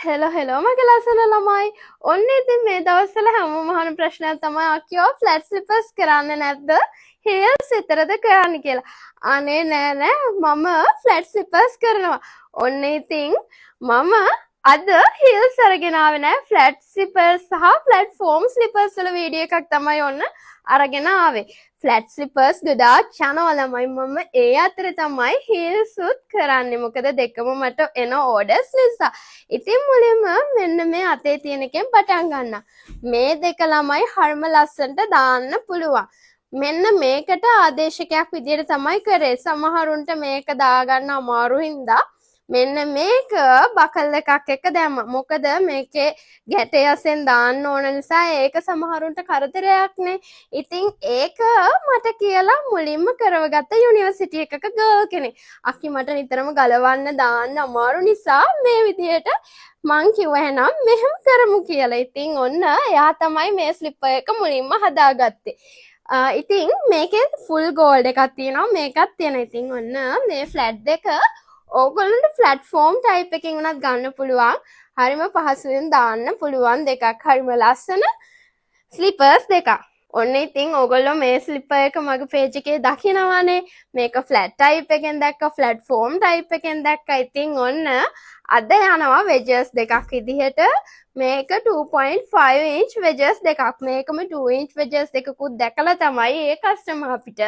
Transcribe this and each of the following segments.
Hello hello මගේ ලස්සන ළමයි. ඔන්න ඉතින් මේ දවස්වල හැමෝම අහන ප්‍රශ්නයක් තමයි, අකියෝ ෆ්ලැට් ස්ලිපර්ස් කරන්නේ නැද්ද, හීල්ස් විතරද කරන්නේ කියලා. අනේ නෑ නෑ, මම ෆ්ලැට් ස්ලිපර්ස් කරනවා. ඔන්න ඉතින් මම අද හීල්ස් අරගෙන ආවේ නෑ. ෆ්ලැට් ස්ලිපර්ස් සහ ෆ්ලැට් ෆෝම් ස්ලිපර්ස් වල වීඩියෝ එකක් තමයි ඔන්න අරගෙන ආවේ. ෆ්ලැට් ස්ලිපර්ස් ගොඩාක් යනවා ළමයි. මම ඒ අතර තමයි හීල්ස් උත් කරන්නේ. මොකද දෙකම මට එන ඕඩර්ස් නිසා. ඉතින් මුලින්ම මෙන්න මේ අතේ තියෙන එකෙන් පටන් ගන්න. මේ දෙක ළමයි හරිම ලස්සනට දාන්න පුළුවන්. මෙන්න මේකට ආදේශකයක් විදියට තමයි කරේ. සමහරුන්ට මේක දාගන්න අමාරු හින්දා මෙන්න මේක බකල් එකක් එක්ක දැම්ම. මොකද මේකේ ගැටේ අස්සෙන් දාන්න ඕන නිසා ඒක සමහරුන්ට කරදරයක්නේ. ඉතින් ඒක මට කියලා මුලින්ම කරවගත්ත යුනිවර්සිටි එකක ගර්ල් කෙනෙක්. අක්කි, මට නිතරම ගලවන්න දාන්න අමාරු නිසා මේ විදියට මං කිව්වා එහෙනම් මෙහෙම කරමු කියලා. ඉතින් ඔන්න එයා තමයි මේ ස්ලිපර් එක මුලින්ම හදාගත්තේ. ඉතින් මේකේ ෆුල් ගෝල්ඩ් එකක් තියෙනවා, මේකත් තියෙනවා. ඉතින් ඔන්න මේ ෆ්ලැට් දෙක ඕගොල්ලන්ට ෆ්ලැට් ෆෝම් ටයිප් එකකින් උනත් ගන්න පුළුවන්. හරිම පහසුවෙන් දාන්න පුළුවන් දෙකක්. හරිම ලස්සන ස්ලිපර්ස් දෙකක්. ඔන්න ඉතින් ඕගොල්ලෝ මේ ස්ලිපර් එක මගේ පේජ් එකේ දකිනවනේ. මේක ෆ්ලැට් ටයිප් එකෙන් දැක්කා, ෆ්ලැට් ෆෝම් ටයිප් එකෙන් දැක්කා. ඉතින් ඔන්න අද යනවා වෙජස් දෙකක් විදිහට. මේක 2.5 ඉන්ච් වෙජස් දෙකක්. මේකම 2 ඉන්ච් වෙජස් දෙකකුත් දැකලා තමයි ඒ කස්ටමර් අපිට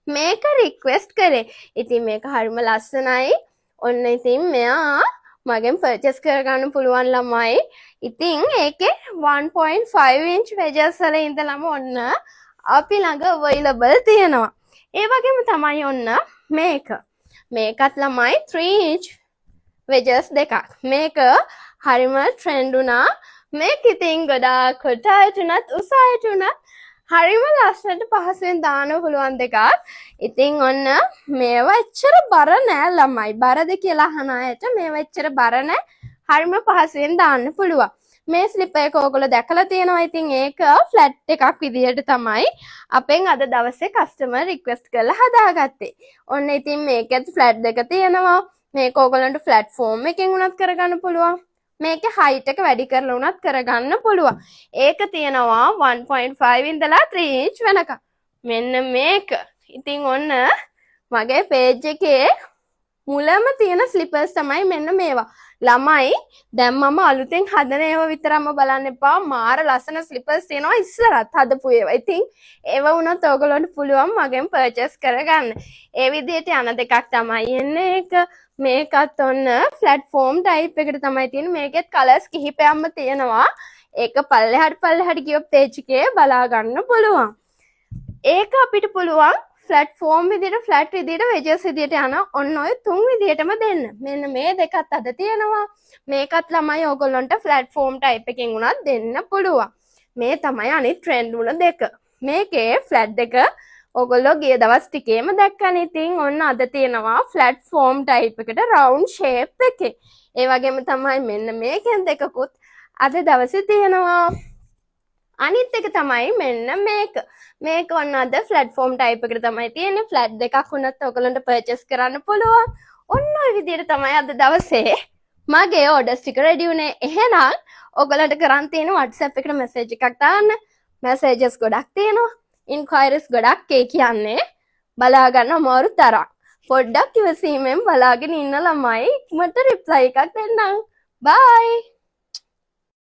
මේක රික්වෙස්ට් කරේ. ඉතින් මේක හරිම ලස්සනයි. ඔන්න ඉතින් මෙයා මගෙන් පර්චේස් කරගන්න පුළුවන් ළමයි. ඉතින් ඒකේ 1.5 ඉන්ච් වෙජස් වල ඉඳලම ඔන්න අපි ළඟ අවైలබල් තියෙනවා. ඒ වගේම තමයි ඔන්න මේක. මේකත් ළමයි 3 ඉන්ච් වෙජස් දෙකක්. මේක හරිම ට්‍රෙන්ඩ් වුණා. මේක ඉතින් ගොඩාක් කොට අයට උනත් උස අයට උනත් හරිම ලස්සනට පහසුවෙන් දාන්න පුළුවන් දෙකක්. ඉතින් ඔන්න මේවා එච්චර බර නෑ ළමයි. බරද කියලා අහන අයට මේවා එච්චර බර නෑ. හරිම පහසුවෙන් දාන්න පුළුවන්. මේ ස්ලිප් එක ඕගොල්ලෝ දැකලා තියෙනවා. ඉතින් ඒක ෆ්ලැට් එකක් විදිහට තමයි අපෙන් අද දවසේ කස්ටමර් රික්වෙස්ට් කරලා හදාගත්තේ. ඔන්න ඉතින් මේකෙත් ෆ්ලැට් දෙක තියෙනවා. මේක ඕගොල්ලන්ට ෆ්ලැට් ෆෝම් එකෙන් උනත් කරගන්න පුළුවන්. මේකේ හයිට් එක වැඩි කරලා උනත් කරගන්න පුළුවන්. ඒක තියෙනවා 1.5 ඉඳලා 3 ඉන්ච් වෙනකම්. මෙන්න මේක. ඉතින් ඔන්න මගේ පේජ් එකේ මුලම තියෙන ස්ලිපර්ස් තමයි මෙන්න මේවා. ළමයි, දැන් මම අලුතෙන් හදන ඒවා විතරක්ම බලන්න එපා. මාර ලස්සන ස්ලිපර්ස් තියෙනවා ඉස්සරත් හදපු ඒවා. ඉතින් ඒවා වුණත් ඕගොල්ලන්ට පුළුවන් මගෙන් පර්චේස් කරගන්න. ඒ විදිහට යන දෙකක් තමයි එන්නේ ඒක. මේකත් ඔන්න ෆ්ලැට් ෆෝම් ටයිප් එකට තමයි තියෙන්නේ. මේකෙත් කලර්ස් කිහිපයක්ම තියෙනවා. ඒක පල්ලෙහාට පල්ලෙහාට ගියොත් පේජ් එකේ බලා ගන්න පුළුවන්. ඒක අපිට පුළුවන් ෆ්ලැට් ෆෝම් විදිහට, ෆ්ලැට් විදිහට, වෙජස් විදිහට යන ඔන්න ඔය තුන් විදිහටම දෙන්න. මෙන්න මේ දෙකත් අද තියෙනවා. මේකත් ළමයි ඕගොල්ලන්ට ෆ්ලැට් ෆෝම් ටයිප් එකකින් උනත් දෙන්න පුළුවන්. මේ තමයි අනිත් ට්‍රෙන්ඩ් වුණ දෙක. මේකේ ෆ්ලැට් දෙක ඔයගොල්ලෝ ගිය දවස් ටිකේම දැක්කනේ. ඉතින් ඔන්න අද තියෙනවා ෆ්ලැට් ෆෝම් ටයිප් එකට රවුන්ඩ් ෂේප් එකේ. ඒ වගේම තමයි මෙන්න මේකෙන් දෙකකුත් අද දවසේ තියෙනවා. අනිත් එක තමයි මෙන්න මේක. මේක ඔන්න අද ෆ්ලැට් ෆෝම් ටයිප් එකට තමයි තියෙන්නේ. ෆ්ලැට් දෙකක් වුණත් ඔයගොල්ලන්ට පර්චේස් කරන්න පුළුවන්. ඔන්න ඔය විදිහට තමයි අද දවසේ මගේ ඕඩර්ස් ටික රෙඩි වුණේ. එහෙනම් ඔයගොල්ලන්ට කරන් තියෙන WhatsApp එකට මැසේජ් එකක් දාන්න. මැසේජස් ගොඩක් තියෙනවා. ඉන්ක්වයරිස් ගොඩක්, ඒ කියන්නේ බලා ගන්න අමාරු තරම්. පොඩ්ඩක් ඉවසීමෙන් බලාගෙන ඉන්න ළමයි, ඉක්මනට රිප්ලයි එකක් දෙන්නම්. බයි.